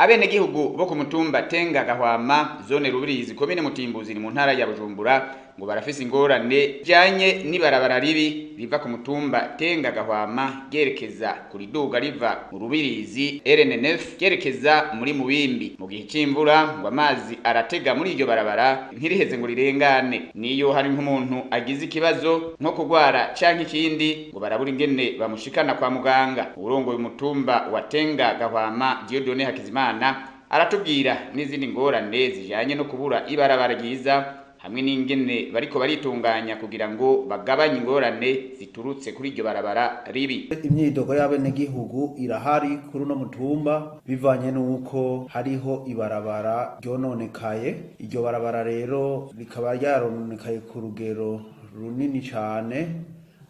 Abenegihugu bo ku mutumba Tenga Gahwama, zone Rubirizi, komine Mutimbuzi, ni mu ntara ya Bujumbura, ngo barafise ingorane janye n'ibarabara ribi riva ku mutumba Tenga Gahwama ryerekeza kuri duga riva mu Rubirizi RN9 ryerekeza muri Mubimbi. Mu gihe c'imvura ngo amazi aratega muri iryo barabara, ntiriheze ngo rirengane. Niyo hari nk'umuntu agize ikibazo nko kugwara canke ikindi, ngo barabura ingene bamushikana kwa muganga. Uwurongoye umutumba wa Tenga Gahwama, Dieudonné Hakizimana, aratubwira n'izindi ngorane zijanye no kubura ibarabara ryiza hamwe n'ingene bariko baritunganya kugira ngo bagabanye ingorane ziturutse kuri iryo barabara ribi. Imyidogo y'abenegihugu irahari kuri uno mutumba bivanye n'uko hariho ibarabara ryononekaye. Iryo barabara rero rikaba ryarononekaye ku rugero runini cane,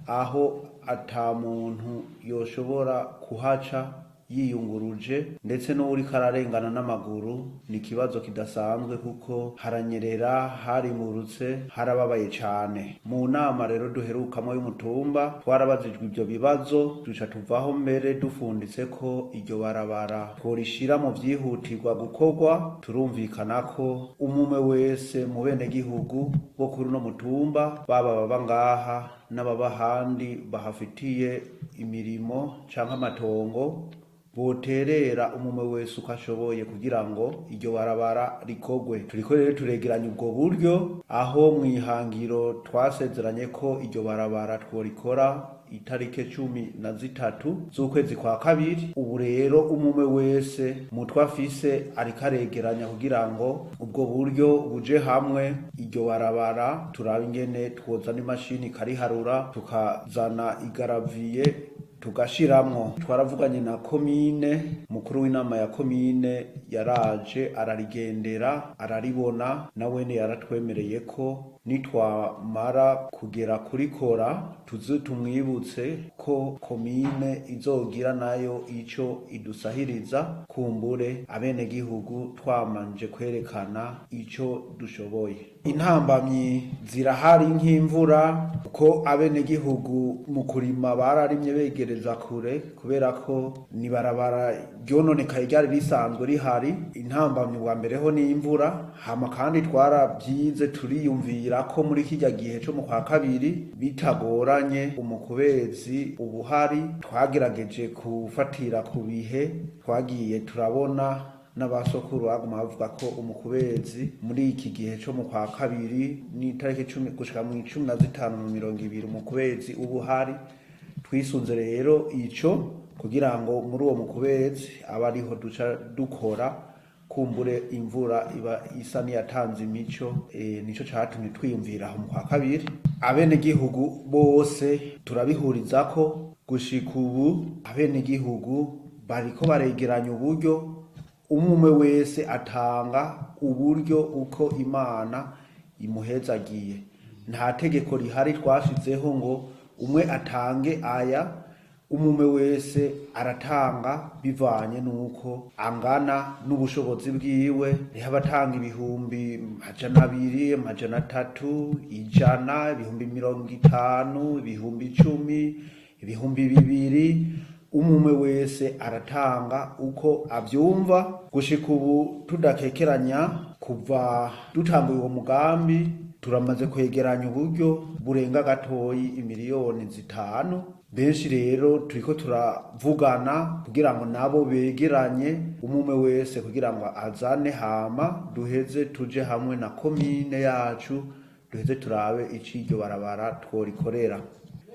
aho ata muntu yoshobora kuhaca yiyunguruje, ndetse n'uwuriko ararengana n'amaguru ni ikibazo kidasanzwe, kuko haranyerera, harimurutse, harababaye cane. Mu nama rero duherukamwo y'umutumba twarabajijwe ivyo bibazo, duca tuvaho mbere dufunditse ko iryo barabara tworishira mu vyihutirwa gukorwa. Turumvikana ko umwe wese mu benegihugu bo kuri uno mutumba, baba baba ngaha n'ababa ahandi bahafitiye imirimo canke amatongo, boterera umwe wese uko ashoboye kugira ngo iryo barabara rikorwe. Turiko rero turegeranya ubwo buryo, aho mw'ihangiro twasezeranye ko iryo barabara tworikora itarike 13 z'ukwezi kwa kabiri. Ubu rero umwe wese mutwe afise ariko aregeranya kugira ngo ubwo buryo buje hamwe, iryo barabara turabe ingene twozana imashini ikariharura, tukazana igaraviye tugashiramwo. Twaravuganye na komine, mukuru w'inama ya komine yaraje ararigendera, araribona, nawene yaratwemereye ko nitwamara kugera kurikora tuze tumwibutse ko komine izogira nayo ico idusahiriza, kumbure abenegihugu twamanje kwerekana ico dushoboye. Intambamyi zirahari nk'imvura, kuko abenegihugu mu kurima bararimye begereza kure, kubera ko nibarabara ryononekaye ryari risanzwe rihari. Intambamyi bwa mbere ho ni imvura. Hama kandi twarabyize, turiyumvira ko muri kirya gihe co mu kwa kabiri bitagoranye umukubezi ubuhari. Twagerageje kufatira ku bihe twagiye turabona n'abasokuru baguma bavuga ko umukubezi muri iki gihe co mu kwa kabiri n'itariki 10 gushika mu 15 mu 20 umukubezi ubuhari. Twisunze rero ico kugira ngo muri uwo mukubezi aba ariho duca dukora, kumbure imvura iba isa niyatanze imico. Nico catumye twiyumvira aho mu kwa kabiri. Abenegihugu bose turabihurizako. Gushika ubu abenegihugu bariko baregeranya uburyo, umwe wese atanga uburyo uko Imana imuhezagiye. Nta tegeko rihari twashizeho ngo umwe atange aya. Umwe wese aratanga bivanye n'uko angana n'ubushobozi bwiwe. Hariho abatanga 200,000, 300, 100, 50,000, 10,000, 2000. Umwe wese aratanga uko avyumva. Gushika ubu tudakekeranya, kuva dutanguye uwo mugambi turamaze kwegeranya uburyo burenga gatoyi imiliyoni 5. Benshi rero turiko turavugana kugira ngo nabo begeranye, umwe wese kugira ngo azane, hama duheze tuje hamwe na komine yacu, duheze turabe ico iryo barabara tworikorera.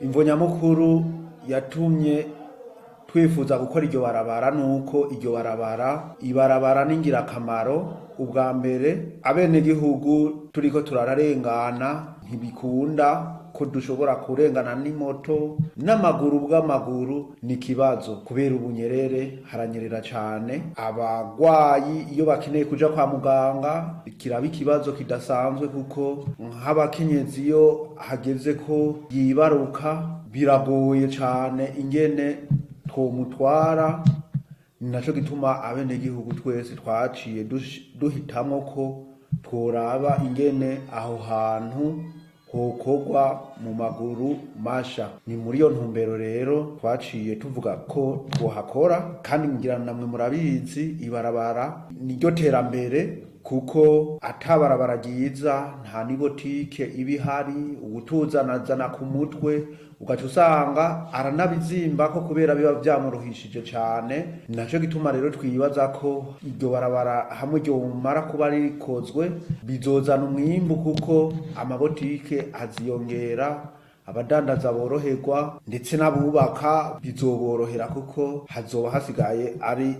Imvo nyamukuru yatumye twifuza gukora iryo barabara nuko iryo barabara, ibarabara ni ingirakamaro. Ubwa mbere abenegihugu turiko turararengana, ntibikunda ko dushobora kurengana n'imoto n'amaguru. Bw'amaguru ni ikibazo kubera ubunyerere, haranyerera cane. Abagwayi iyo bakeneye kuja kwa muganga kiraba ikibazo kidasanzwe, kuko nk'abakenyezi iyo hageze ko yibaruka biragoye cane ingene twomutwara. Ni naco gituma abenegihugu twese twaciye duhitamwo ko tworaba ingene aho hantu hokorwa mu maguru masha. Ni muri iyo ntumbero rero twaciye tuvuga ko twohakora, kandi ngira namwe murabizi, ibarabara niryo terambere, kuko atabarabara ryiza nta nibotike iba ihari. Uwutuzanazana ku mutwe ugaca usanga aranabizimbako kubera biba vyamuruhishije cane. Naco gituma rero twibaza ko iryo barabara hamwe ryomara kuba rikozwe bizozana umwimbu, kuko amabotike aziyongera, abadandaza boroherwa, ndetse n'abubaka bizoborohera kuko hazoba hasigaye ari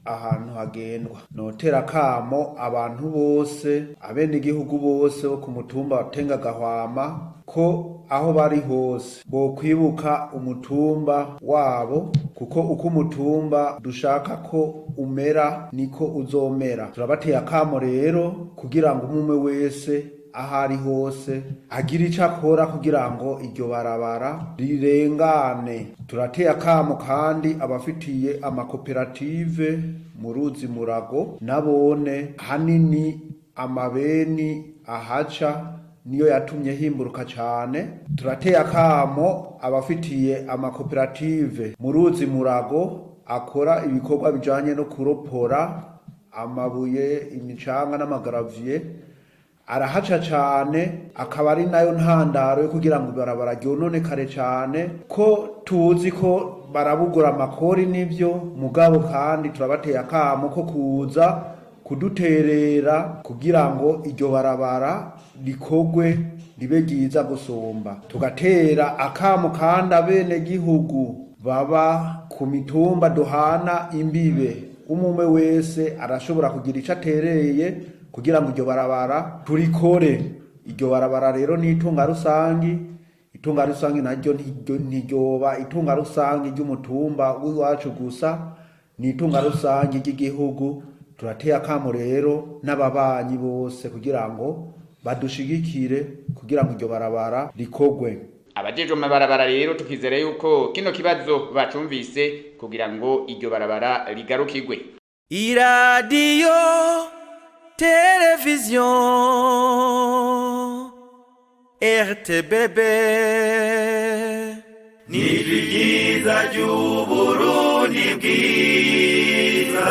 ahantu hagendwa. Notera kamo abantu bose, abenegihugu bose bo ku mutumba wa Tengagahwama, ko aho bari hose bokwibuka umutumba wabo, kuko uko umutumba dushaka ko umera niko uzomera. Turabateye akamo rero kugira ngo umwe wese aho ari hose agira ico akora kugira ngo iryo barabara rirengane. Turateye akamo kandi abafitiye amakoperative mu ruzi Murago, nabone hanini amabeni ahaca niyo yatumye himburuka cane. Turateye akamo abafitiye amakoperative mu ruzi Murago akora ibikorwa bijanye no kuropora amabuye, imicanga n'amagaraviye, arahaca cane, akaba ari nayo ntandaro yo kugira ngo ibarabara ryononekare cane, ko tuzi ko barabugura amakori n'ivyo mugabo, kandi turabateye akamo ko kuza kuduterera kugira ngo iryo barabara rikorwe ribe ryiza gusumba. Tugatera akamo kandi abenegihugu baba ku mitumba duhana imbibe, umwe wese arashobora kugira ico atereye kugira ngo iryo barabara turikore. Iryo barabara rero ni itunga rusangi. Itunga rusangi naryo ntiryoba itunga rusangi ry'umutumba w'iwacu gusa, ni itunga rusangi ry'igihugu. Turateye akamo rero n'ababanyi bose kugira ngo badushigikire kugira ngo iryo barabara rikorwe. Abajejwe amabarabara rero tukizera yuko kino kibazo bacumvise kugira ngo iryo barabara rigarukirwe. Iradiyo televiziyo RTBB Nijwi ryiza ry'Uburundi bwiza.